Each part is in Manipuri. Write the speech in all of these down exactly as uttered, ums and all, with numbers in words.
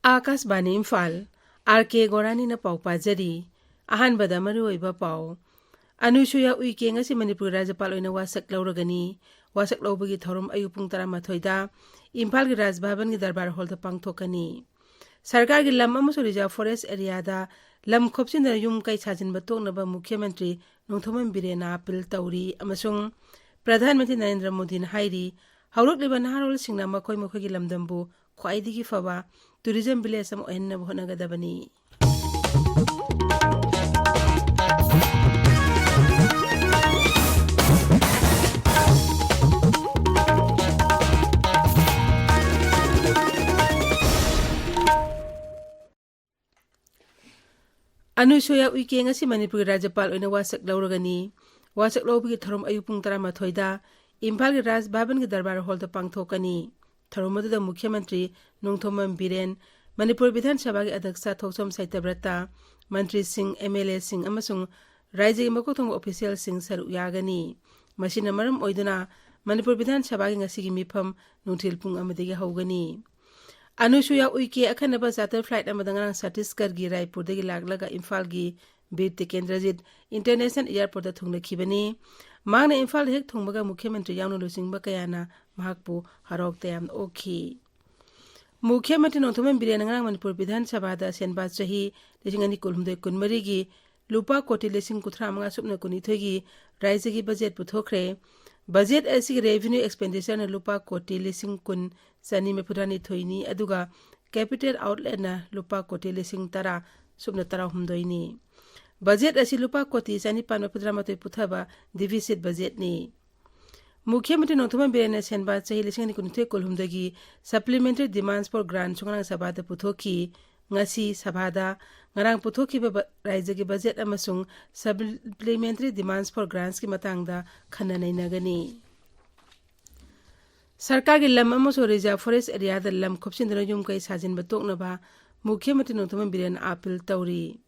ꯑꯥꯀꯥꯁꯕꯥꯅꯤ ꯏꯝꯐꯥꯜ, ꯑꯥꯔ ꯀꯦ ꯒꯣꯔꯥꯅꯤꯅ ꯄꯥꯎ ꯄꯥꯖꯔꯤ꯫ ꯑꯍꯥꯟꯕꯗ ꯃꯔꯨꯑꯣꯏꯕ ꯄꯥꯎ꯫ ꯑꯅꯨꯁꯨꯌꯥ ꯎꯏꯀꯦ ꯉꯁꯤ ꯃꯅꯤꯄꯨꯔ ꯔꯥꯖ꯭ꯌꯄꯥꯜ ꯑꯣꯏꯅ ꯋꯥꯁꯛ ꯂꯧꯔꯒꯅꯤ꯫ ꯋꯥꯁꯛ ꯂꯧꯕꯒꯤ ꯊꯧꯔꯝ ꯑꯌꯨꯛ ꯄꯨꯡ ꯇꯔꯥꯃꯥꯊꯣꯏꯗ ꯏꯝꯐꯥꯜꯒꯤ ꯔꯥꯖ ꯚꯕꯟꯒꯤ ꯗꯔꯕꯥꯔ ꯍꯣꯜꯗ ꯄꯥꯡꯊꯣꯛꯀꯅꯤ꯫ ꯁꯔꯀꯥꯔꯒꯤ ꯂꯝ ꯑꯃꯁꯨꯡ ꯔꯤꯖꯥꯔꯚ ꯐꯣꯔꯦꯁ ꯑꯦꯔꯤꯌꯥꯗ ꯂꯝ ꯈꯣꯞꯆꯤꯟꯗꯨꯅ ꯌꯨꯝ ꯀꯩ ꯁꯥꯖꯤꯟꯕ ꯇꯣꯛꯅꯕ ꯃꯨꯈ꯭ꯌ ꯃꯟꯇ꯭ꯔꯤ ꯅꯣꯡꯊꯣꯝꯕꯝ ꯕꯤꯔꯦꯟꯅ ꯑꯥꯄꯤꯜ ꯇꯧꯔꯤ ꯑꯃꯁꯨꯡ ꯄ꯭ꯔꯙꯥꯟ ꯃꯟꯇ꯭ꯔꯤ ꯅꯔꯦꯟꯗ꯭ꯔ ꯃꯣꯗꯤꯅ ꯍꯥꯏꯔꯤ, ꯍꯧꯔꯛꯂꯤꯕ ꯅꯍꯥꯔꯣꯜꯁꯤꯡꯅ ꯃꯈꯣꯏ ꯃꯈꯣꯏꯒꯤ ꯂꯝꯗꯝꯕꯨ ꯈ꯭ꯋꯥꯏꯗꯒꯤ ꯐꯕ ꯇꯨꯔꯤꯖꯝ ꯚꯤꯂꯦꯖ ꯑꯃ ꯑꯣꯏꯍꯟꯅꯕ ꯍꯣꯠꯅꯒꯗꯕꯅꯤ꯫ ꯑꯅꯨꯁꯨꯌꯥ ꯎꯏꯀꯦ ꯉꯁꯤ ꯃꯅꯤꯄꯨꯔꯒꯤ ꯔꯥꯖ꯭ꯌꯄꯥꯜ ꯑꯣꯏꯅ ꯋꯥꯁꯛ ꯂꯧꯔꯒꯅꯤ꯫ ꯋꯥꯁꯛ ꯂꯧꯕꯒꯤ ꯊꯧꯔꯝ ꯑꯌꯨꯛ ꯄꯨꯡ ꯇꯔꯥꯃꯥꯊꯣꯏꯗ ꯏꯝꯐꯥꯜꯒꯤ ꯔꯥꯖ ꯚꯕꯟꯒꯤ ꯗꯔꯕꯥꯔ ꯍꯣꯜꯗ ꯄꯥꯡꯊꯣꯛꯀꯅꯤ꯫ ꯊꯧꯔꯝ ꯑꯗꯨꯗ ꯃꯨꯈ꯭ꯌ ꯃꯟꯇ꯭ꯔꯤ ꯅꯣꯡꯊꯣꯝꯕꯝ ꯕꯤꯔꯦꯟ, ꯃꯅꯤꯄꯨꯔ ꯕꯤꯙꯥꯟ ꯁꯚꯥꯒꯤ ꯑꯗ꯭ꯌꯛꯁ ꯊꯣꯛꯆꯣꯝ ꯁꯩꯇꯕ꯭ꯔꯇ, ꯃꯟꯇ꯭ꯔꯤꯁꯤꯡ, ꯑꯦꯝ ꯑꯦꯜ ꯑꯦꯁꯤꯡ ꯑꯃꯁꯨꯡ ꯔꯥꯏꯖ꯭ꯌꯒꯤ ꯃꯀꯣꯛ ꯊꯣꯡꯕ ꯑꯣꯐꯤꯁꯤꯌꯦꯜꯁꯤꯡ ꯁꯔꯨꯛ ꯌꯥꯒꯅꯤ꯫ ꯃꯁꯤꯅ ꯃꯔꯝ ꯑꯣꯏꯗꯨꯅ ꯃꯅꯤꯄꯨꯔ ꯕꯤꯙꯥꯟ ꯁꯚꯥꯒꯤ ꯉꯁꯤꯒꯤ ꯃꯤꯐꯝ ꯅꯨꯡꯊꯤꯜ ꯄꯨꯡ ꯑꯃꯗꯒꯤ ꯍꯧꯒꯅꯤ꯫ ꯑꯅꯨꯁꯨꯌꯥ ꯎꯏꯀꯦ ꯑꯈꯟꯅꯕ ꯆꯥꯔꯇꯔ ꯐ꯭ꯂꯥꯏꯠ ꯑꯃꯗ ꯉꯔꯥꯡ ꯆꯇꯤꯁꯒꯔꯒꯤ ꯔꯥꯏꯄꯨꯔꯗꯒꯤ ꯂꯥꯛꯂꯒ ꯏꯝꯐꯥꯜꯒꯤ ꯕꯤꯔ ꯇꯤꯀꯦꯟꯗ꯭ꯔꯖꯤꯠ ꯏꯟꯇꯔꯅꯦꯁꯅꯦꯜ ꯑꯦꯌꯔꯄꯣꯔꯠꯇ ꯊꯨꯡꯂꯈꯤꯕꯅꯤ꯫ ꯃꯍꯥꯛꯅ ꯏꯝꯐꯥꯜꯗ ꯍꯦꯛ ꯊꯨꯡꯕꯒ ꯃꯨꯈ꯭ꯌ ꯃꯟꯇ꯭ꯔꯤ ꯌꯥꯎꯅ ꯂꯨꯆꯤꯡꯕ ꯀꯌꯥꯅ ꯃꯍꯥꯛꯄꯨ ꯍꯔꯥꯎ ꯇꯌꯥꯝꯅ ꯑꯣꯛꯈꯤ꯫ ꯃꯨꯈ꯭ꯌ ꯃꯟꯇ꯭ꯔꯤ ꯅꯣꯡꯊꯣꯝꯕꯝ ꯕꯤꯔꯦꯟꯅ ꯉꯔꯥꯡ ꯃꯅꯤꯄꯨꯔ ꯕꯤꯙꯥꯟ ꯁꯚꯥꯗ ꯁꯦꯟꯕꯥ ꯆꯍꯤ ꯂꯤꯁꯤꯡ ꯑꯅꯤ ꯀꯨꯟꯍꯨꯝꯗꯣꯏ ꯀꯨꯟꯃꯔꯤꯒꯤ ꯂꯨꯄꯥ ꯀꯣꯇꯤ ꯂꯤꯁꯤꯡ ꯀꯨꯟꯊ꯭ꯔꯥ ꯃꯉꯥ ꯁꯨꯞꯅ ꯀꯨꯟꯅꯤꯊꯣꯏꯒꯤ ꯔꯥꯏꯖ꯭ꯌꯒꯤ ꯕꯖꯦꯠ ꯄꯨꯊꯣꯛꯈ꯭ꯔꯦ꯫ ꯕꯖꯦꯠ ꯑꯁꯤꯒꯤ ꯔꯦꯚꯤꯅ꯭ꯌꯨ ꯑꯦꯛꯁꯄꯦꯟꯗꯤꯆꯔꯅ ꯂꯨꯄꯥ ꯀꯣꯇꯤ ꯂꯤꯁꯤꯡ ꯀꯨꯟ ꯆꯅꯤ ꯃꯔꯤꯐꯨꯇꯔꯥꯅꯤꯊꯣꯏꯅꯤ, ꯑꯗꯨꯒ ꯀꯦꯄꯤꯇꯦꯜ ꯑꯥꯎꯠꯂꯦꯠꯅ ꯂꯨꯄꯥ ꯀꯣꯇꯤ ꯂꯤꯁꯤꯡ ꯇꯔꯥ ꯁꯨꯞꯅ ꯇꯔꯥꯍꯨꯝꯗꯣꯏꯅꯤ꯫ ꯕꯖꯦꯠ ꯑꯁꯤ ꯂꯨꯄꯥ ꯀꯣꯇꯤ ꯆꯅꯤꯄꯥꯟ ꯃꯔꯤꯐꯨꯇꯔꯥꯃꯥꯊꯣꯏ ꯄꯨꯊꯕ ꯗꯤꯐꯤꯁꯤꯠ ꯕꯖꯦꯠꯅꯤ꯫ ꯃꯨꯈ꯭ꯌ ꯃꯟꯇ꯭ꯔꯤ ꯅꯣꯡꯊꯣꯝꯕꯝ ꯕꯤꯔꯦꯟꯅ ꯁꯦꯟꯕꯥ ꯆꯍꯤ ꯂꯤꯁꯤꯡ ꯑꯅꯤ ꯀꯨꯟꯅꯤꯊꯣꯏ ꯀꯨꯟꯍꯨꯝꯗꯣꯏꯒꯤ ꯁꯄ꯭ꯂꯤꯃꯦꯟꯇꯔꯤ ꯗꯤꯃꯥꯟꯁ ꯐꯣꯔ ꯒ꯭ꯔꯥꯟꯠꯁꯨ ꯉꯔꯥꯡ ꯁꯚꯥꯗ ꯄꯨꯊꯣꯛꯈꯤ꯫ ꯉꯁꯤ ꯁꯚꯥꯗ ꯉꯔꯥꯡ ꯄꯨꯊꯣꯛꯈꯤꯕ ꯕ-, ꯔꯥꯏꯖ꯭ꯌꯒꯤ ꯕꯖꯦꯠ ꯑꯃꯁꯨꯡ ꯁꯄ꯭ꯂꯤꯃꯦꯟꯇꯔꯤ ꯗꯤꯃꯥꯟꯁ ꯐꯣꯔ ꯒ꯭ꯔꯥꯟꯠꯁꯀꯤ ꯃꯇꯥꯡꯗ ꯈꯟꯅ ꯅꯩꯅꯒꯅꯤ꯫ ꯁꯔꯀꯥꯔꯒꯤ ꯂꯝ ꯑꯃꯁꯨꯡ ꯔꯤꯖꯥꯔꯚ ꯐꯣꯔꯦꯁ ꯑꯦꯔꯤꯌꯥꯗ ꯂꯝ ꯈꯣꯞꯆꯤꯟꯗꯨꯅ ꯌꯨꯝ ꯀꯩ ꯁꯥꯖꯤꯟꯕ ꯇꯣꯛꯅꯕ ꯃꯨꯈ꯭ꯌ ꯃꯟꯇ꯭ꯔꯤ ꯅꯣꯡꯊꯣꯝꯕꯝ ꯕꯤꯔꯦꯟꯅ ꯑꯥꯄꯤꯜ ꯇꯧꯔꯤ꯫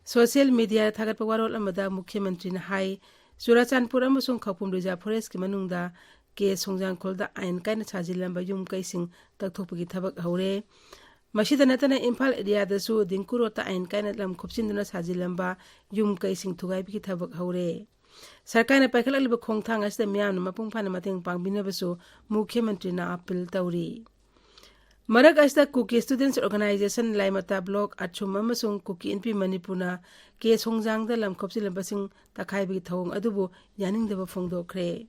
ꯁꯣꯁꯤꯌꯦꯜ ꯃꯤꯗꯤꯌꯥꯗ ꯊꯥꯒꯠꯄ ꯋꯥꯔꯣꯜ ꯑꯃꯗ ꯃꯨꯈ꯭ꯌ ꯃꯟꯇ꯭ꯔꯤꯅ ꯍꯥꯏ, ꯆꯨꯔꯥꯆꯥꯟꯄꯨꯔ ꯑꯃꯁꯨꯡ ꯈꯧꯄꯨꯝ ꯔꯤꯖꯥꯔꯚ ꯐꯣꯔꯦꯁ꯭ꯠꯀꯤ ꯃꯅꯨꯡꯗ ꯀꯦ ꯁꯣꯡꯖꯥꯡꯈꯣꯜꯗ ꯑꯥꯏꯟ ꯀꯥꯏꯅ ꯁꯥꯖꯤꯜꯂꯝꯕ ꯌꯨꯝ ꯀꯩꯁꯤꯡ ꯇꯛꯊꯣꯛꯄꯒꯤ ꯊꯕꯛ ꯍꯧꯔꯦ꯫ ꯃꯁꯤꯗ ꯅꯠꯇꯅ ꯏꯝꯐꯥꯜ ꯑꯦꯔꯤꯌꯥꯗꯁꯨ ꯗꯤꯡꯀꯨ ꯔꯣꯗꯇ ꯑꯥꯏꯟ ꯀꯥꯏꯅ ꯂꯝ ꯈꯨꯞꯆꯤꯟꯗꯨꯅ ꯁꯥꯖꯤꯜꯂꯝꯕ ꯌꯨꯝ ꯀꯩꯁꯤꯡ ꯊꯨꯒꯥꯏꯕꯒꯤ ꯊꯕꯛ ꯍꯧꯔꯦ꯫ ꯁꯔꯀꯥꯔꯅ ꯄꯥꯏꯈꯠꯂꯛꯂꯤꯕ ꯈꯣꯡꯊꯥꯡ ꯑꯁꯤꯗ ꯃꯤꯌꯥꯝꯅ ꯃꯄꯨꯡ ꯐꯥꯅ ꯃꯇꯦꯡ ꯄꯥꯡꯕꯤꯅꯕꯁꯨ ꯃꯨꯈ꯭ꯌ ꯃꯟꯇ꯭ꯔꯤꯅ ꯑꯥꯄꯤꯜ ꯇꯧꯔꯤ꯫ ꯃꯔꯛ ꯑꯁꯤꯗ ꯀꯨꯀꯤ ꯁ꯭ꯇꯨꯗꯦꯟꯠꯁ ꯑꯣꯔꯒꯅꯥꯏꯖꯦꯁꯟ, ꯂꯥꯏꯃꯇꯥ ꯕ꯭ꯂꯣꯛ, ꯑꯊ꯭ꯔꯨꯝ ꯑꯃꯁꯨꯡ ꯀꯨꯀꯤ ꯏꯟꯄꯤ ꯃꯅꯤꯄꯨꯔꯅ ꯀꯦ ꯁꯣꯡꯖꯥꯡꯗ ꯂꯝ ꯈꯣꯞꯆꯤꯜꯂꯝꯕꯁꯤꯡ ꯇꯛꯈꯥꯏꯕꯒꯤ ꯊꯧꯑꯣꯡ ꯑꯗꯨꯕꯨ ꯌꯥꯅꯤꯡꯗꯕ ꯐꯣꯡꯗꯣꯛꯈ꯭ꯔꯦ꯫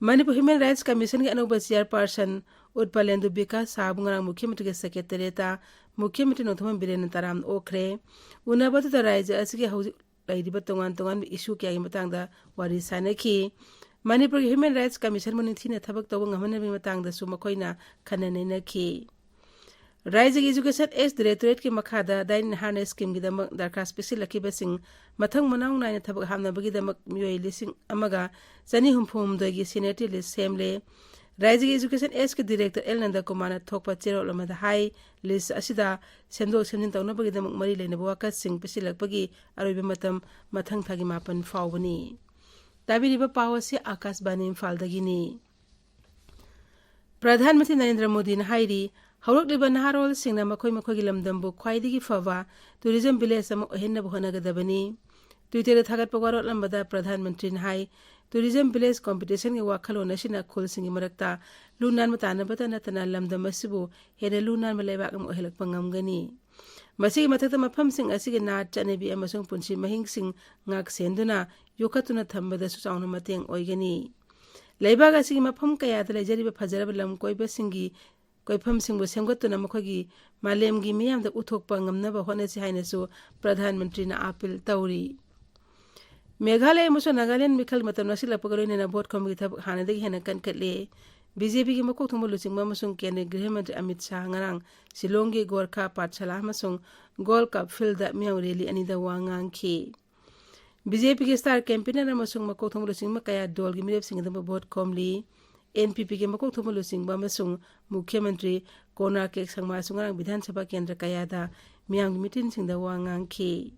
ꯃꯅꯤꯄꯨꯔ ꯍ꯭ꯌꯨꯃꯦꯟ ꯔꯥꯏꯠꯁ ꯀꯃꯤꯁꯟꯒꯤ ꯑꯅꯧꯕ ꯆꯤꯌꯔꯄꯥꯔꯁꯟ ꯎꯠꯄꯂꯦꯟꯗꯨ ꯕꯤꯀꯥꯁ ꯁꯥꯍꯕꯨ ꯉꯔꯥꯡ ꯃꯨꯈ꯭ꯌ ꯃꯟꯇ꯭ꯔꯤꯒꯤ ꯁꯦꯀ꯭ꯔꯦꯇꯔꯤꯌꯦꯠꯇ ꯃꯨꯈ꯭ꯌ ꯃꯟꯇ꯭ꯔꯤ ꯅꯣꯡꯊꯣꯝꯕꯝ ꯕꯤꯔꯦꯟꯅ ꯇꯔꯥꯝꯅ ꯑꯣꯛꯈ꯭ꯔꯦ꯫ ꯎꯅꯕꯗꯨꯗ ꯔꯥꯖ꯭ꯌ ꯑꯁꯤꯒꯤ ꯍꯧꯖꯤꯛ ꯂꯩꯔꯤꯕ ꯇꯣꯉꯥꯟ ꯇꯣꯉꯥꯟꯕ ꯏꯁꯨ ꯀꯌꯥꯒꯤ ꯃꯇꯥꯡꯗ ꯋꯥꯔꯤ ꯁꯥꯅꯈꯤ꯫ ꯃꯅꯤꯄꯨꯔꯒꯤ ꯍ꯭ꯌꯨꯃꯦꯟ ꯔꯥꯏꯠꯁ ꯀꯃꯤꯁꯟꯕꯨ ꯅꯤꯡꯊꯤꯅ ꯊꯕꯛ ꯇꯧꯕ ꯉꯝꯍꯟꯅꯕꯒꯤ ꯃꯇꯥꯡꯗꯁꯨ ꯃꯈꯣꯏꯅ ꯈꯟꯅ ꯅꯩꯅꯈꯤ꯫ ꯔꯥꯖ꯭ꯌꯒꯤ ꯏꯖꯨꯀꯦꯁꯟ ꯑꯦꯛꯁ ꯗꯤꯔꯦꯛꯇꯣꯔꯦꯠꯀꯤ ꯃꯈꯥꯗ ꯗꯥꯏꯟ ꯍꯥꯔꯅꯦꯁ ꯁ꯭ꯀꯤꯝꯒꯤꯗꯃꯛ ꯗꯔꯈꯥꯁ ꯄꯤꯁꯤꯜꯂꯛꯈꯤꯕꯁꯤꯡ ꯃꯊꯪ ꯃꯅꯥꯎ ꯅꯥꯏꯅ ꯊꯕꯛ ꯍꯥꯞꯅꯕꯒꯤꯗꯃꯛ ꯃꯤꯑꯣꯏ ꯂꯤꯁꯤꯡ ꯑꯃꯒ ꯆꯅꯤ ꯍꯨꯝꯐꯨ ꯍꯨꯝꯗꯣꯏꯒꯤ ꯁꯦꯅꯦꯔꯤꯇꯤ ꯂꯤꯁ ꯁꯦꯝꯂꯦ꯫ ꯔꯥꯖ꯭ꯌꯒꯤ ꯏꯖꯨꯀꯦꯁꯟ ꯑꯦꯛꯁꯀꯤ ꯗꯤꯔꯦꯛꯇꯔ ꯑꯦꯜ ꯅꯟꯗ ꯀꯨꯃꯥꯔꯅ ꯊꯣꯛꯄ ꯆꯦꯔꯣꯜ ꯑꯃꯗ ꯍꯥꯏ, ꯂꯤꯁ ꯑꯁꯤꯗ ꯁꯦꯝꯗꯣꯛ ꯁꯦꯝꯖꯤꯟ ꯇꯧꯅꯕꯒꯤꯗꯃꯛ ꯃꯔꯤ ꯂꯩꯅꯕ ꯋꯥꯀꯠꯁꯤꯡ ꯄꯤꯁꯤꯜꯂꯛꯄꯒꯤ ꯑꯔꯣꯏꯕ ꯃꯇꯝ ꯃꯊꯪ ꯊꯥꯒꯤ ꯃꯥꯄꯟ ꯐꯥꯎꯕꯅꯤ꯫ ꯇꯥꯕꯤꯔꯤꯕ ꯄꯥꯎ ꯑꯁꯤ ꯑꯥꯀꯥꯁꯕꯥꯅꯤ ꯏꯝꯐꯥꯜꯗꯒꯤꯅꯤ꯫ ꯄ꯭ꯔꯙꯥꯟ ꯃꯟꯇ꯭ꯔꯤ ꯅꯔꯦꯟꯗ꯭ꯔ ꯃꯣꯗꯤꯅ ꯍꯥꯏꯔꯤ, ꯍꯧꯔꯛꯂꯤꯕ ꯅꯍꯥꯔꯣꯜꯁꯤꯡꯅ ꯃꯈꯣꯏ ꯃꯈꯣꯏꯒꯤ ꯂꯝꯗꯝꯕꯨ ꯈ꯭ꯋꯥꯏꯗꯒꯤ ꯐꯕ ꯇꯨꯔꯤꯖꯝ ꯚꯤꯂꯦꯖ ꯑꯃ ꯑꯣꯏꯍꯟꯅꯕ ꯍꯣꯠꯅꯒꯗꯕꯅꯤ꯫ ꯇ꯭ꯋꯤꯇꯔꯗ ꯊꯥꯒꯠꯄ ꯋꯥꯔꯣꯜ ꯑꯃꯗ ꯄ꯭ꯔꯙꯥꯟ ꯃꯟꯇ꯭ꯔꯤꯅ ꯍꯥꯏ, ꯇꯨꯔꯤꯖꯝ ꯚꯤꯂꯦꯖ ꯀꯣꯝꯄꯤꯇꯤꯁꯟꯒꯤ ꯋꯥꯈꯜꯂꯣꯟ ꯑꯁꯤꯅ ꯈꯨꯜꯁꯤꯡꯒꯤ ꯃꯔꯛꯇ ꯂꯨ ꯅꯥꯟꯕ ꯇꯥꯟꯅꯕꯇ ꯅꯠꯇꯅ ꯂꯝꯗꯝ ꯑꯁꯤꯕꯨ ꯍꯦꯟꯅ ꯂꯨ ꯅꯥꯟꯕ ꯂꯩꯕꯥꯛ ꯑꯃ ꯑꯣꯏꯍꯜꯂꯛꯄ ꯉꯝꯒꯅꯤ꯫ ꯃꯁꯤꯒꯤ ꯃꯊꯛꯇ ꯃꯐꯝꯁꯤꯡ ꯑꯁꯤꯒꯤ ꯅꯥꯠ, ꯆꯠꯅꯕꯤ ꯑꯃꯁꯨꯡ ꯄꯨꯟꯁꯤ ꯃꯍꯤꯡꯁꯤꯡ ꯉꯥꯛ ꯁꯦꯟꯗꯨꯅ ꯌꯣꯛꯈꯠꯇꯨꯅ ꯊꯝꯕꯗꯁꯨ ꯆꯥꯎꯅ ꯃꯇꯦꯡ ꯑꯣꯏꯒꯅꯤ꯫ ꯂꯩꯕꯥꯛ ꯑꯁꯤꯒꯤ ꯃꯐꯝ ꯀꯌꯥꯗ ꯂꯩꯖꯔꯤꯕ ꯐꯖꯔꯕ ꯂꯝ ꯀꯣꯏꯕꯁꯤꯡꯒꯤ ꯀꯣꯏꯐꯝꯁꯤꯡꯕꯨ ꯁꯦꯝꯒꯠꯇꯨꯅ ꯃꯈꯣꯏꯒꯤ ꯃꯥꯂꯦꯝꯒꯤ ꯃꯤꯌꯥꯝꯗ ꯎꯠꯊꯣꯛꯄ ꯉꯝꯅꯕ ꯍꯣꯠꯅꯁꯤ ꯍꯥꯏꯅꯁꯨ ꯄ꯭ꯔꯙꯥꯟ ꯃꯟꯇ꯭ꯔꯤꯅ ꯑꯥꯄꯤꯜ ꯇꯧꯔꯤ꯫ ꯃꯦꯘꯥꯂꯌ ꯑꯃꯁꯨꯡ ꯅꯥꯒꯥꯂꯦꯟ ꯃꯤꯈꯜ ꯃꯇꯝ ꯅꯛꯁꯤꯜꯂꯛꯄꯒ ꯂꯣꯏꯅꯅ ꯚꯣꯠ ꯈꯣꯝꯕꯒꯤ ꯊꯕꯛ ꯍꯥꯟꯅꯗꯒꯤ ꯍꯦꯟꯅ ꯀꯟꯈꯠꯂꯦ꯫ ꯕꯤ ꯖꯦ ꯄꯤꯒꯤ ꯃꯀꯣꯛ ꯊꯣꯡꯕ ꯂꯨꯆꯤꯡꯕ ꯑꯃꯁꯨꯡ ꯀꯦꯟꯗ꯭ꯔꯒꯤ ꯒ꯭ꯔꯤꯍ ꯃꯟꯇ꯭ꯔꯤ ꯑꯃꯤꯠ ꯁꯥꯍ ꯉꯔꯥꯡ ꯁꯤꯂꯣꯡꯒꯤ ꯒꯣꯔꯈꯥ ꯄꯥꯠꯁꯥꯂꯥ ꯑꯃꯁꯨꯡ ꯒꯣꯜ ꯀꯞ ꯐꯤꯜꯗ ꯃꯤꯌꯥꯝ ꯔꯦꯂꯤ ꯑꯅꯤꯗ ꯋꯥ ꯉꯥꯡꯈꯤ꯫ ꯕꯤ ꯖꯦ ꯄꯤꯒꯤ ꯁ꯭ꯇꯥꯔ ꯀꯦꯝꯄꯦꯅꯔ ꯑꯃꯁꯨꯡ ꯃꯀꯣꯛ ꯊꯣꯡꯕ ꯂꯨꯆꯤꯡꯕ ꯀꯌꯥ ꯗꯣꯜꯒꯤ ꯃꯤꯔꯦꯞꯁꯤꯡꯒꯤꯗꯃꯛ ꯚꯣꯠ ꯈꯣꯝꯂꯤ꯫ ꯑꯦꯟ ꯄꯤ ꯄꯤꯒꯤ ꯃꯀꯣꯛ ꯊꯣꯡꯕ ꯂꯨꯆꯤꯡꯕ ꯑꯃꯁꯨꯡ ꯃꯨꯈ꯭ꯌ ꯃꯟꯇ꯭ꯔꯤ ꯀꯣꯅꯔꯥ ꯀꯦ ꯁꯪꯃꯥꯁꯨ ꯉꯔꯥꯡ ꯕꯤꯙꯥꯟ ꯁꯚꯥ ꯀꯦꯟꯗ꯭ꯔ ꯀꯌꯥꯗ ꯃꯤꯌꯥꯝꯒꯤ ꯃꯤꯇꯤꯟꯁꯤꯡꯗ ꯋꯥ ꯉꯥꯡꯈꯤ꯫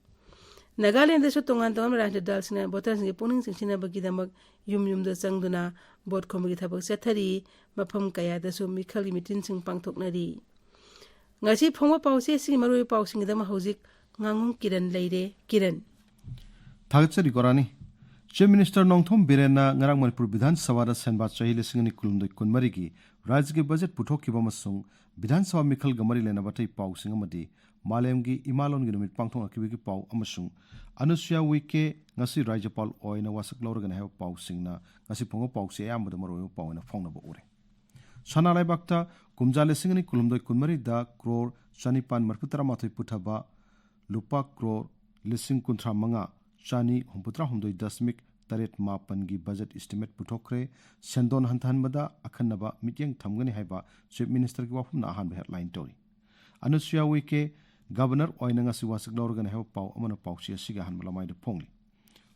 ꯅꯥꯒꯥꯂꯦꯟꯗꯁꯨ ꯇꯣꯉꯥꯟ ꯇꯣꯉꯥꯟꯕ ꯔꯥꯖꯅꯤꯇꯤ ꯗꯜꯁꯤꯡꯅ ꯚꯣꯇꯔꯁꯤꯡꯒꯤ ꯄꯨꯛꯅꯤꯡ ꯆꯤꯡꯁꯤꯟꯅꯕꯒꯤꯗꯃꯛ ꯌꯨꯝ ꯌꯨꯝꯗ ꯆꯪꯗꯨꯅ ꯚꯣꯠ ꯈꯣꯝꯕꯒꯤ ꯊꯕꯛ ꯆꯠꯊꯔꯤ꯫ ꯃꯐꯝ ꯀꯌꯥꯗꯁꯨ ꯃꯤꯈꯜꯒꯤ ꯃꯤꯇꯤꯟꯁꯤꯡ ꯄꯥꯡꯊꯣꯛꯅꯔꯤ꯫ ꯉꯁꯤ ꯐꯣꯡꯕ ꯄꯥꯎꯆꯦ ꯑꯁꯤꯒꯤ ꯃꯔꯨꯑꯣꯏꯕ ꯄꯥꯎꯁꯤꯡꯒꯤꯗꯃꯛ ꯍꯧꯖꯤꯛ ꯉꯥꯉꯣꯝ ꯀꯤꯔꯟ ꯂꯩꯔꯦ꯫ ꯀꯤꯔꯟ꯫ ꯊꯥꯒꯠꯆꯔꯤ ꯒꯣꯔꯥꯅꯤ꯫ Chief Minister ꯅꯣꯡꯊꯣꯝ ꯕꯤꯔꯦꯟꯅ ꯉꯔꯥꯡ ꯃꯅꯤꯄꯨꯔ ꯕꯤꯙꯥꯟ ꯁꯚꯥꯗ ꯁꯦꯟꯕꯥ ꯆꯍꯤ ꯂꯤꯁꯤꯡ ꯑꯅꯤ ꯀꯨꯟꯍꯨꯝꯗꯣꯏ ꯀꯨꯟꯃꯔꯤꯒꯤ ꯔꯥꯖ꯭ꯌꯒꯤ ꯕꯖꯦꯠ ꯄꯨꯊꯣꯛꯈꯤꯕ ꯑꯃꯁꯨꯡ ꯕꯤꯙꯥꯟ ꯁꯚꯥ ꯃꯤꯈꯜꯒ ꯃꯔꯤ ꯂꯩꯅꯕ ꯑꯇꯩ ꯄꯥꯎꯁꯤꯡ ꯑꯃꯗꯤ ꯃꯥꯂꯦꯝꯒꯤ ꯏꯃꯥ ꯂꯣꯟꯒꯤ ꯅꯨꯃꯤꯠ ꯄꯥꯡꯊꯣꯛꯅꯈꯤꯕꯒꯤ ꯄꯥꯎ ꯑꯃꯁꯨꯡ ꯑꯅꯨꯁꯨꯌꯥ ꯎꯏꯀꯦ ꯉꯁꯤ ꯔꯥꯖ꯭ꯌꯄꯥꯜ ꯑꯣꯏꯅ ꯋꯥꯁꯛ ꯂꯧꯔꯒꯅꯤ ꯍꯥꯏꯕ ꯄꯥꯎꯁꯤꯡꯅ ꯉꯁꯤ ꯐꯣꯡꯕ ꯄꯥꯎꯆꯦ ꯑꯌꯥꯝꯕꯗ ꯃꯔꯨꯑꯣꯏꯕ ꯄꯥꯎ ꯑꯣꯏꯅ ꯐꯣꯡꯅꯕ ꯎꯔꯦ꯫ ꯁꯅꯥ ꯂꯩꯕꯥꯛꯇ ꯀꯨꯝꯖꯥ ꯂꯤꯁꯤꯡ ꯑꯅꯤ ꯀꯨꯟꯍꯨꯝꯗꯣꯏ ꯀꯨꯟꯃꯔꯤꯗ ꯀ꯭ꯔꯣꯔ ꯆꯅꯤꯄꯥꯟ ꯃꯔꯤꯐꯨ ꯇꯔꯥꯃꯥꯊꯣꯏ ꯄꯨꯊꯕ ꯂꯨꯄꯥ ꯀ꯭ꯔꯣꯔ ꯂꯤꯁꯤꯡ ꯀꯨꯟꯊ꯭ꯔꯥ ꯃꯉꯥ ꯆꯅꯤ ꯍꯨꯝꯐꯨꯇꯔꯥ ꯍꯨꯝꯗꯣꯏ ꯗꯁꯃꯤꯛ ꯇꯔꯦꯠ ꯃꯥꯄꯟꯒꯤ ꯕꯖꯦꯠ ꯏꯁꯇꯤꯃꯦꯠ ꯄꯨꯊꯣꯛꯈ꯭ꯔꯦ꯫ ꯁꯦꯟꯗꯣꯟ ꯍꯟꯊꯍꯟꯕꯗ ꯑꯈꯟꯅꯕ ꯃꯤꯠꯌꯦꯡ ꯊꯝꯒꯅꯤ ꯍꯥꯏꯕ ꯆꯤꯐ ꯃꯤꯅꯤꯁꯇꯔꯒꯤ ꯋꯥꯐꯝꯅ ꯑꯍꯥꯟꯕ ꯍꯦꯗꯂꯥꯏꯟ ꯇꯧꯔꯤ꯫ ꯑꯅꯨꯁꯨꯌꯥ ꯎꯏꯀꯦ ꯒꯕꯔꯅꯔ ꯑꯣꯏꯅ ꯉꯁꯤ ꯋꯥꯁꯛ ꯂꯧꯔꯒꯅꯤ ꯍꯥꯏꯕ ꯄꯥꯎ ꯑꯃꯅ ꯄꯥꯎꯆꯦ ꯑꯁꯤꯒꯤ ꯑꯍꯥꯟꯕ ꯂꯃꯥꯏꯗ ꯐꯣꯡꯂꯤ꯫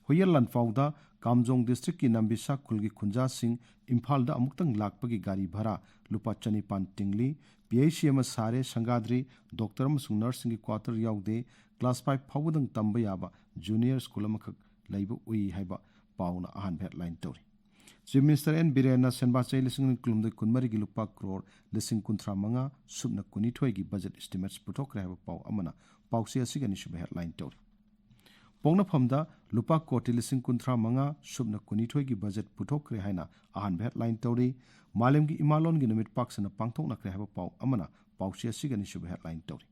ꯍꯨꯌꯦꯟ ꯂꯥꯟꯐꯥꯎꯗ ꯀꯥꯝꯖꯣꯡ ꯗꯤꯁꯇ꯭ꯔꯤꯛꯀꯤ ꯅꯝꯕꯤꯁꯥ ꯈꯨꯜꯒꯤ ꯈꯨꯟꯖꯥꯁꯤꯡ ꯏꯝꯐꯥꯜꯗ ꯑꯃꯨꯛꯇꯪ ꯂꯥꯛꯄꯒꯤ ꯒꯥꯔꯤ ꯚꯔꯥ ꯂꯨꯄꯥ ꯆꯅꯤꯄꯥꯟ ꯇꯤꯡꯂꯤ꯫ ꯄꯤ ꯑꯩꯆ ꯁꯤ ꯑꯃ ꯁꯥꯔꯦ꯫ ꯁꯪꯒꯥꯗ꯭ꯔꯤ ꯗꯣꯛꯇꯔ ꯑꯃꯁꯨꯡ ꯅꯔꯁꯁꯤꯡꯒꯤ ꯀ꯭ꯋꯥꯇꯔ ꯌꯥꯎꯗꯦ꯫ ꯀ꯭ꯂꯥꯁ ꯐꯥꯏꯚ ꯐꯥꯎꯕꯗꯪ ꯇꯝꯕ ꯌꯥꯕ ꯖꯨꯅꯤꯌꯔ ꯁ꯭ꯀꯨꯜ ꯑꯃꯈꯛ ꯂꯩꯕ ꯎꯏ ꯍꯥꯏꯕ ꯄꯥꯎꯅ ꯑꯍꯥꯟꯕ ꯍꯦꯗꯂꯥꯏꯟ ꯇꯧꯔꯤ꯫ ꯆꯤꯐ ꯃꯤꯅꯤꯁꯇꯔ ꯑꯦꯟ ꯕꯤꯔꯦꯟꯅ ꯁꯦꯟꯕꯥ ꯆꯍꯤ ꯂꯤꯁꯤꯡ ꯑꯅꯤ ꯀꯨꯟꯍꯨꯝꯗꯣꯏ ꯀꯨꯟꯃꯔꯤꯒꯤ ꯂꯨꯄꯥ ꯀ꯭ꯔꯣꯔ ꯂꯤꯁꯤꯡ ꯀꯨꯟꯊ꯭ꯔꯥ ꯃꯉꯥ ꯁꯨꯞꯅ ꯀꯨꯟꯅꯤꯊꯣꯏꯒꯤ ꯕꯖꯦꯠ ꯏꯁꯇꯤꯃꯦꯠꯁ ꯄꯨꯊꯣꯛꯈ꯭ꯔꯦ ꯍꯥꯏꯕ ꯄꯥꯎ ꯑꯃꯅ ꯄꯥꯎꯆꯦ ꯑꯁꯤꯒꯤ ꯑꯅꯤꯁꯨꯕ ꯍꯦꯗꯂꯥꯏꯟ ꯇꯧꯔꯤ꯫ ꯄꯣꯛꯅꯐꯝꯗ ꯂꯨꯄꯥ ꯀꯣꯇꯤ ꯂꯤꯁꯤꯡ ꯀꯨꯟꯊ꯭ꯔꯥ ꯃꯉꯥ ꯁꯨꯞꯅ ꯀꯨꯟꯅꯤꯊꯣꯏꯒꯤ ꯕꯖꯦꯠ ꯄꯨꯊꯣꯛꯈ꯭ꯔꯦ ꯍꯥꯏꯅ ꯑꯍꯥꯟꯕ ꯍꯦꯗꯂꯥꯏꯟ ꯇꯧꯔꯤ꯫ ꯃꯥꯂꯦꯝꯒꯤ ꯏꯃꯥ ꯂꯣꯟꯒꯤ ꯅꯨꯃꯤꯠ ꯄꯥꯛ ꯁꯟꯅ ꯄꯥꯡꯊꯣꯛꯅꯈ꯭ꯔꯦ ꯍꯥꯏꯕ ꯄꯥꯎ ꯑꯃꯅ ꯄꯥꯎꯆꯦ ꯑꯁꯤꯒꯤ ꯑꯅꯤꯁꯨꯕ ꯍꯦꯗꯂꯥꯏꯟ ꯇꯧꯔꯤ꯫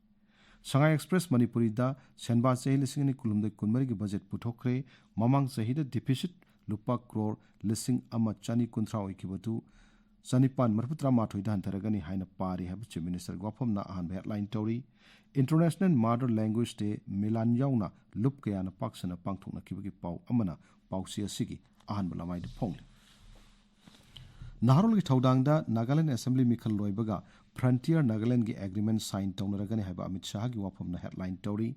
ꯁꯉꯥꯏ ꯑꯦꯛꯁꯄ꯭ꯔꯦꯁ ꯃꯅꯤꯄꯨꯔꯤꯗ ꯁꯦꯟꯕꯥ ꯆꯍꯤ ꯂꯤꯁꯤꯡ ꯑꯅꯤ ꯀꯨꯟꯍꯨꯝꯗꯣꯏ ꯀꯨꯟꯃꯔꯤꯒꯤ ꯕꯖꯦꯠ ꯄꯨꯊꯣꯛꯈ꯭ꯔꯦ꯫ ꯃꯃꯥꯡ ꯆꯍꯤꯗ ꯗꯤꯐꯤꯁꯤꯠ ꯂꯨꯄꯥ ꯀ꯭ꯔꯣꯔ ꯂꯤꯁꯤꯡ ꯑꯃ ꯆꯅꯤ ꯀꯨꯟꯊ꯭ꯔꯥ ꯑꯣꯏꯈꯤꯕꯗꯨ ꯆꯅꯤꯄꯥꯟ ꯃꯔꯤꯐꯨ ꯇꯔꯥꯃꯥꯊꯣꯏꯗ ꯍꯟꯊꯔꯒꯅꯤ ꯍꯥꯏꯅ ꯄꯥꯔꯤ ꯍꯥꯏꯕ ꯆꯤꯐ ꯃꯤꯅꯤꯁꯇꯔꯒꯤ ꯋꯥꯐꯝꯅ ꯑꯍꯥꯟꯕ ꯍꯦꯗꯂꯥꯏꯟ ꯇꯧꯔꯤ꯫ ꯏꯟꯇꯔꯅꯦꯁꯅꯦꯜ ꯃꯥꯗꯔ ꯂꯦꯡꯒ꯭ꯋꯦꯖ ꯗꯦ ꯃꯤꯂꯥꯟ ꯌꯥꯎꯅ ꯂꯨꯞ ꯀꯌꯥꯅ ꯄꯥꯛ ꯁꯟꯅ ꯄꯥꯡꯊꯣꯛꯅꯈꯤꯕꯒꯤ ꯄꯥꯎ ꯑꯃꯅ ꯄꯥꯎꯆꯦ ꯑꯁꯤꯒꯤ ꯑꯍꯥꯟꯕ ꯂꯃꯥꯏꯗ ꯐꯣꯡꯂꯤ꯫ ꯅꯍꯥꯔꯣꯜꯒꯤ ꯊꯧꯗꯥꯡꯗ ꯅꯥꯒꯥꯂꯦꯟ ꯑꯦꯁꯦꯝꯕ꯭ꯂꯤ ꯃꯤꯈꯜ ꯂꯣꯏꯕꯒ ꯐ꯭ꯔꯟꯇꯤꯌꯔ ꯅꯥꯒꯥꯂꯦꯟꯒꯤ ꯑꯦꯒ꯭ꯔꯤꯃꯦꯟ ꯁꯥꯏꯟ ꯇꯧꯅꯔꯒꯅꯤ ꯍꯥꯏꯕ ꯑꯃꯤꯠ ꯁꯥꯍꯒꯤ ꯋꯥꯐꯝꯅ ꯍꯦꯗꯂꯥꯏꯟ ꯇꯧꯔꯤ꯫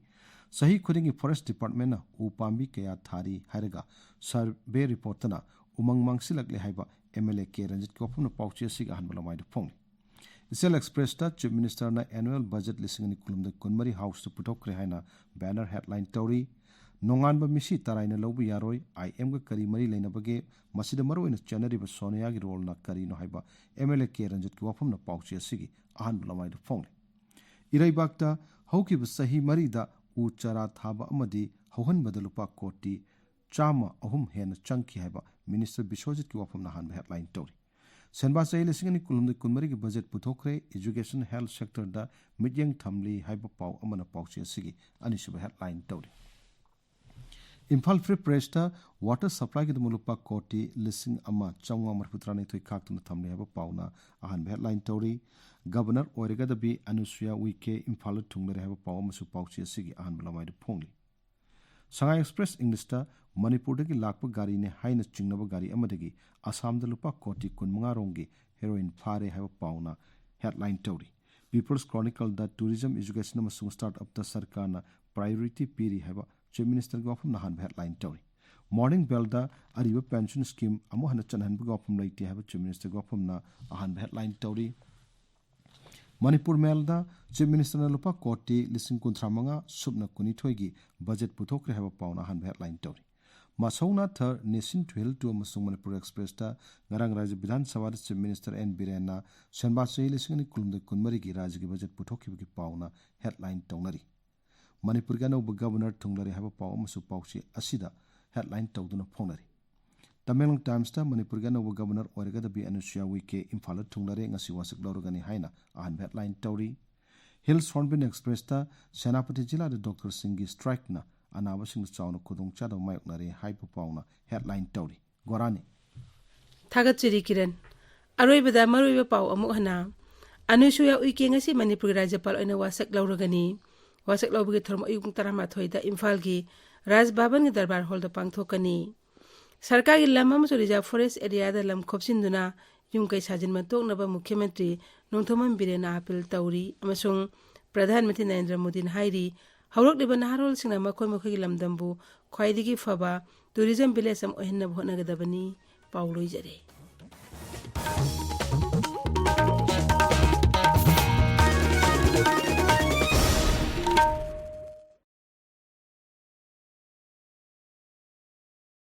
ꯆꯍꯤ ꯈꯨꯗꯤꯡꯒꯤ ꯐꯣꯔꯦꯁ ꯗꯤꯄꯥꯔꯠꯃꯦꯟꯅ ꯎ ꯄꯥꯝꯕꯤ ꯀꯌꯥ ꯊꯥꯔꯤ ꯍꯥꯏꯔꯒ ꯁꯔꯚꯦ ꯔꯤꯄꯣꯔꯠꯇꯅ ꯎꯃꯪ ꯃꯥꯡꯁꯤꯜꯂꯛꯂꯦ ꯍꯥꯏꯕ ꯑꯦꯝ ꯑꯦꯜ ꯑꯦ ꯀꯦ ꯔꯟꯖꯤꯠꯀꯤ ꯋꯥꯐꯝꯅ ꯄꯥꯎꯆꯦ ꯑꯁꯤꯒꯤ ꯑꯍꯥꯟꯕ ꯂꯃꯥꯏꯗ ꯐꯣꯡꯂꯤ꯫ ꯏꯆꯦꯜ ꯑꯦꯛꯁꯄ꯭ꯔꯦꯁꯇ ꯆꯤꯐ ꯃꯤꯅꯤꯁꯇꯔꯅ ꯑꯦꯅꯨꯋꯦꯜ ꯕꯖꯦꯠ ꯂꯤꯁꯤꯡ ꯑꯅꯤ ꯀꯨꯟꯍꯨꯝꯗꯣꯏ ꯀꯨꯟꯃꯔꯤ ꯍꯥꯎꯁꯇ ꯄꯨꯊꯣꯛꯈ꯭ꯔꯦ ꯍꯥꯏꯅ ꯕꯦꯅꯔ ꯍꯦꯗꯂꯥꯏꯟ ꯇꯧꯔꯤ꯫ ꯅꯣꯡꯉꯥꯟꯕ ꯃꯤꯁꯤ ꯇꯔꯥꯏꯅ ꯂꯧꯕ ꯌꯥꯔꯣꯏ꯫ ꯑꯥꯏ ꯑꯦꯝꯒ ꯀꯔꯤ ꯃꯔꯤ ꯂꯩꯅꯕꯒꯦ? ꯃꯁꯤꯗ ꯃꯔꯨꯑꯣꯏꯅ ꯆꯦꯟꯅꯔꯤꯕ ꯁꯣꯅꯤꯌꯥꯒꯤ ꯔꯣꯜꯅ ꯀꯔꯤꯅꯣ ꯍꯥꯏꯕ ꯑꯦꯝ ꯑꯦꯜ ꯑꯦ ꯀꯦ ꯔꯟꯖꯤꯠꯀꯤ ꯋꯥꯐꯝꯅ ꯄꯥꯎꯆꯦ ꯑꯁꯤꯒꯤ ꯑꯍꯥꯟꯕ ꯂꯃꯥꯏꯗ ꯐꯣꯡꯂꯤ꯫ ꯏꯔꯩꯕꯥꯛꯇ ꯍꯧꯈꯤꯕ ꯆꯍꯤ ꯃꯔꯤꯗ ꯎ ꯆꯥꯔꯥ ꯊꯥꯕ ꯑꯃꯗꯤ ꯍꯧꯍꯟꯕꯗ ꯂꯨꯄꯥ ꯀꯣꯇꯤ ꯆꯥꯝꯃ ꯑꯍꯨꯝ ꯍꯦꯟꯅ ꯆꯪꯈꯤ ꯍꯥꯏꯕ ꯃꯤꯅꯤꯁꯇꯔ ꯕꯤꯁ꯭ꯋꯖꯤꯠꯀꯤ ꯋꯥꯐꯝꯅ ꯑꯍꯥꯟꯕ ꯍꯦꯗꯂꯥꯏꯟ ꯇꯧꯔꯤ꯫ ꯁꯦꯟꯕꯥ ꯆꯍꯤ ꯂꯤꯁꯤꯡ ꯑꯅꯤ ꯀꯨꯟꯍꯨꯝꯗꯣꯏ ꯀꯨꯟꯃꯔꯤꯒꯤ ꯕꯖꯦꯠ ꯄꯨꯊꯣꯛꯈ꯭ꯔꯦ, ꯏꯖꯨꯀꯦꯁꯟ, ꯍꯦꯜꯊ ꯁꯦꯛꯇꯔꯗ ꯃꯤꯠꯌꯦꯡ ꯊꯝꯂꯤ ꯍꯥꯏꯕ ꯄꯥꯎ ꯑꯃꯅ ꯄꯥꯎꯆꯦ ꯑꯁꯤꯒꯤ ꯑꯅꯤꯁꯨꯕ ꯍꯦꯗꯂꯥꯏꯟ ꯇꯧꯔꯤ꯫ ꯏꯝꯐꯥꯜ ꯐ꯭ꯔꯤ ꯄ꯭ꯔꯦꯁꯇ ꯋꯥꯇꯔ ꯁꯄ꯭ꯂꯥꯏꯒꯤꯗꯃꯛ ꯂꯨꯄꯥ ꯀꯣꯇꯤ ꯂꯤꯁꯤꯡ ꯑꯃ ꯆꯥꯝꯃꯉꯥ ꯃꯔꯤꯐꯨ ꯇꯔꯥꯅꯤꯊꯣꯏ ꯈꯥꯛꯇꯨꯅ ꯊꯝꯂꯤ ꯍꯥꯏꯕ ꯄꯥꯎꯅ ꯑꯍꯥꯟꯕ ꯍꯦꯗꯂꯥꯏꯟ ꯇꯧꯔꯤ꯫ ꯒꯕꯔꯅꯔ ꯑꯣꯏꯔꯒꯗꯕꯤ ꯑꯅꯨꯁꯨꯌꯥ ꯎꯏꯀꯦ ꯏꯝꯐꯥꯜꯗ ꯊꯨꯡꯂꯔꯦ ꯍꯥꯏꯕ ꯄꯥꯎ ꯑꯃꯁꯨ ꯄꯥꯎꯆꯦ ꯑꯁꯤꯒꯤ ꯑꯍꯥꯟꯕ ꯂꯃꯥꯏꯗ ꯐꯣꯡꯂꯤ꯫ ꯁꯉꯥꯏ ꯑꯦꯛꯁꯄ꯭ꯔꯦꯁ ꯏꯪꯂꯤꯁꯇ ꯃꯅꯤꯄꯨꯔꯗꯒꯤ ꯂꯥꯛꯄ ꯒꯥꯔꯤꯅꯦ ꯍꯥꯏꯅ ꯆꯤꯡꯅꯕ ꯒꯥꯔꯤ ꯑꯃꯗꯒꯤ ꯑꯁꯥꯝꯗ ꯂꯨꯄꯥ ꯀꯣꯇꯤ ꯀꯨꯟꯃꯉꯥ ꯔꯣꯝꯒꯤ ꯍꯦꯔꯣꯏꯟ ꯐꯥꯔꯦ ꯍꯥꯏꯕ ꯄꯥꯎꯅ ꯍꯦꯗꯂꯥꯏꯟ ꯇꯧꯔꯤ꯫ ꯄꯤꯄꯜꯁ ꯀ꯭ꯔꯣꯅꯤꯀꯜꯗ ꯇꯨꯔꯤꯖꯝ, ꯏꯖꯨꯀꯦꯁꯟ ꯑꯃꯁꯨꯡ ꯁ꯭ꯇꯥꯔꯠ ꯑꯞꯇ ꯁꯔꯀꯥꯔꯅ ꯄ꯭ꯔꯥꯏꯌꯣꯔꯤꯇꯤ ꯄꯤꯔꯤ ꯍꯥꯏꯕ ꯆꯤꯐ ꯃꯤꯅꯤꯁꯇꯔꯒꯤ ꯋꯥꯐꯝꯅ ꯑꯍꯥꯟꯕ ꯍꯦꯗꯂꯥꯏꯟ ꯇꯧꯔꯤ꯫ ꯃꯣꯔꯅꯤꯡ ꯕꯦꯜꯗ ꯑꯔꯤꯕ ꯄꯦꯟꯁꯟ ꯁ꯭ꯀꯤꯝ ꯑꯃꯨꯛ ꯍꯟꯅ ꯆꯠꯅꯍꯟꯕꯒꯤ ꯋꯥꯐꯝ ꯂꯩꯇꯦ ꯍꯥꯏꯕ ꯆꯤꯐ ꯃꯤꯅꯤꯁꯇꯔꯒꯤ ꯋꯥꯐꯝꯅ ꯑꯍꯥꯟꯕ ꯍꯦꯗꯂꯥꯏꯟ ꯇꯧꯔꯤ꯫ ꯃꯅꯤꯄꯨꯔ ꯃꯦꯜꯗ ꯆꯤꯐ ꯃꯤꯅꯤꯁꯇꯔꯅ ꯂꯨꯄꯥ ꯀꯣꯇꯤ ꯂꯤꯁꯤꯡ ꯀꯨꯟꯊ꯭ꯔꯥ ꯃꯉꯥ ꯁꯨꯞꯅ ꯀꯨꯟꯅꯤꯊꯣꯏꯒꯤ ꯕꯖꯦꯠ ꯄꯨꯊꯣꯛꯈ꯭ꯔꯦ ꯍꯥꯏꯕ ꯄꯥꯎꯅ ꯑꯍꯥꯟꯕ ꯍꯦꯗꯂꯥꯏꯟ ꯇꯧꯔꯤ꯫ ꯃꯁꯧꯅꯥ ꯊꯔ, ꯅꯦꯁꯤꯟ ꯇꯨꯍꯦꯜ ꯇꯨ ꯑꯃꯁꯨꯡ ꯃꯅꯤꯄꯨꯔ ꯑꯦꯛꯁꯄ꯭ꯔꯦꯁꯇ ꯉꯔꯥꯡ ꯔꯥꯖ꯭ꯌ ꯕꯤꯙꯥꯟ ꯁꯚꯥꯗ ꯆꯤꯐ ꯃꯤꯅꯤꯁꯇꯔ ꯑꯦꯟ ꯕꯤꯔꯦꯟꯅ ꯁꯦꯟꯕꯥ ꯆꯍꯤ ꯂꯤꯁꯤꯡ ꯑꯅꯤ ꯀꯨꯟꯍꯨꯝꯗꯣꯏ ꯀꯨꯟꯃꯔꯤꯒꯤ ꯔꯥꯖ꯭ꯌꯒꯤ ꯕꯖꯦꯠ ꯄꯨꯊꯣꯛꯈꯤꯕꯒꯤ ꯄꯥꯎꯅ ꯍꯦꯗꯂꯥꯏꯟ ꯇꯧꯅꯔꯤ꯫ ꯃꯅꯤꯄꯨꯔꯒꯤ ꯑꯅꯧꯕ ꯒꯕꯔꯅꯔ ꯊꯨꯡꯂꯔꯦ ꯍꯥꯏꯕ ꯄꯥꯎ ꯑꯃꯁꯨ ꯄꯥꯎꯆꯦ ꯑꯁꯤꯗ ꯍꯦꯗꯂꯥꯏꯟ ꯇꯧꯗꯨꯅ ꯐꯣꯡꯅꯔꯤ꯫ ꯇꯃꯦꯡꯂꯣꯡ ꯇꯥꯏꯝꯁꯇ ꯃꯅꯤꯄꯨꯔꯒꯤ ꯑꯅꯧꯕ ꯒꯕꯔꯅꯔ ꯑꯣꯏꯔꯒꯗꯕꯤ ꯑꯅꯨꯁꯨꯌꯥ ꯎꯏꯀꯦ ꯏꯝꯐꯥꯜꯗ ꯊꯨꯡꯂꯔꯦ, ꯉꯁꯤ ꯋꯥꯁꯛ ꯂꯧꯔꯒꯅꯤ ꯍꯥꯏꯅ ꯑꯍꯥꯟꯕ ꯍꯦꯗꯂꯥꯏꯟ ꯇꯧꯔꯤ꯫ ꯍꯤꯜꯁ ꯍꯣꯔꯟꯕꯤꯜ ꯑꯦꯛꯁꯄ꯭ꯔꯦꯁꯇ ꯁꯦꯅꯥꯄꯇꯤ ꯖꯤꯂꯥꯗ ꯗꯣꯛꯇꯔꯁꯤꯡꯒꯤ ꯁ꯭ꯇ꯭ꯔꯥꯏꯛꯅ ꯑꯅꯥꯕꯁꯤꯡꯗ ꯆꯥꯎꯅ ꯈꯨꯗꯣꯡꯆꯥꯗꯕ ꯃꯥꯌꯣꯛꯅꯔꯦ ꯍꯥꯏꯕ ꯄꯥꯎꯅ ꯍꯦꯗꯂꯥꯏꯟ ꯇꯧꯔꯤ꯫ ꯒꯣꯔꯥꯅꯤ꯫ ꯊꯥꯒꯠꯆꯔꯤ ꯀꯤꯔꯟ꯫ ꯑꯔꯣꯏꯕꯗ ꯃꯔꯨꯑꯣꯏꯕ ꯄꯥꯎ ꯑꯃꯨꯛ ꯍꯟꯅ꯫ ꯑꯅꯨꯁꯨꯌꯥ ꯎꯏꯀꯦ ꯉꯁꯤ ꯃꯅꯤꯄꯨꯔꯒꯤ ꯔꯥꯖ꯭ꯌꯄꯥꯜ ꯑꯣꯏꯅ ꯋꯥꯁꯛ ꯂꯧꯔꯒꯅꯤ꯫ ꯋꯥꯁꯛ ꯂꯧꯕꯒꯤ ꯊꯧꯔꯝ ꯑꯌꯨꯛ ꯄꯨꯡ ꯇꯔꯥꯃꯥꯊꯣꯏꯗ ꯏꯝꯐꯥꯜꯒꯤ ꯔꯥꯖ ꯚꯕꯟꯒꯤ ꯗꯔꯕꯥꯔ ꯍꯣꯜꯗ ꯄꯥꯡꯊꯣꯛꯀꯅꯤ꯫ ꯁꯔꯀꯥꯔꯒꯤ ꯂꯝ ꯑꯃꯁꯨꯡ ꯔꯤꯖꯥꯔꯚ ꯐꯣꯔꯦꯁ ꯑꯦꯔꯤꯌꯥꯗ ꯂꯝ ꯈꯣꯞꯆꯤꯟꯗꯨꯅ ꯌꯨꯝ ꯀꯩ ꯁꯥꯖꯤꯟꯕ ꯇꯣꯛꯅꯕ ꯃꯨꯈ꯭ꯌ ꯃꯟꯇ꯭ꯔꯤ ꯅꯣꯡꯊꯣꯝꯕꯝ ꯕꯤꯔꯦꯟꯅ ꯑꯥꯄꯤꯜ ꯇꯧꯔꯤ ꯑꯃꯁꯨꯡ ꯄ꯭ꯔꯙꯥꯟ ꯃꯟꯇ꯭ꯔꯤ ꯅꯔꯦꯟꯗ꯭ꯔ ꯃꯣꯗꯤꯅ ꯍꯥꯏꯔꯤ, ꯍꯧꯔꯛꯂꯤꯕ ꯅꯍꯥꯔꯣꯜꯁꯤꯡꯅ ꯃꯈꯣꯏ ꯃꯈꯣꯏꯒꯤ ꯂꯝꯗꯝꯕꯨ ꯈ꯭ꯋꯥꯏꯗꯒꯤ ꯐꯕ ꯇꯨꯔꯤꯖꯝ ꯚꯤꯂꯦꯖ ꯑꯃ ꯑꯣꯏꯍꯟꯅꯕ ꯍꯣꯠꯅꯒꯗꯕꯅꯤ꯫ ꯄꯥꯎ ꯂꯣꯏꯖꯔꯦ꯫